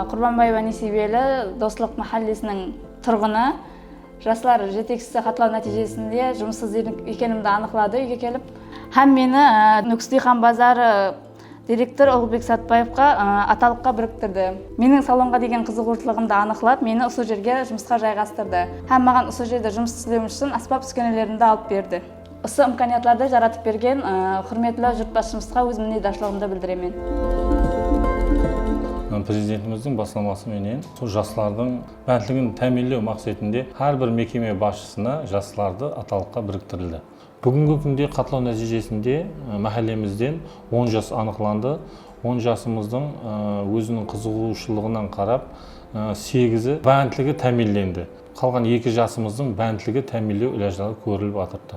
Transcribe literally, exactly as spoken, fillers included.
Qurbanbaeva Neyseyberli, Doslıq máhállesiniń turǵını. Jaslar jetekshisi xatlaw nátiyjesinde jumıssız ekenimdi anıqladı úyge kelip. Hám meni, e, Nókis diyqan bazarı direktor Ulıǵbek Satbaevqa, e, atalıqqa biriktirdi. Meniń salonǵa degen qızıǵıwshılıǵımdı anıqlap, meni usı jerge jumısqa jayǵastırdı. Hám maǵan usı jerde jumıs islewim ushın ásbap-úskenelerimdi alıp berdi. Usı imkaniyatlardı jaratıp bergen, e, húrmetli jurtbasshımızǵa óz minnetdarshılıǵımdı bildiremen. Prezidentimizdiń baslaması menen sol jaslardıń bántligin támiyinlew maqsetinde hár bir mekeme basshısına jaslardı atalıqqa biriktirildi. Búgingi kúnde xatlaw nátiyjesinde, e, máhállemizden on jas anıqlandı. On jasımızdıń, e, óziniń qızıǵıwshılıǵınan qarap, e, segizi bántligi támiyinlendi. Qalǵan eki jasımızdıń bántligi támiyinlew ilajları kórilip atırıptı.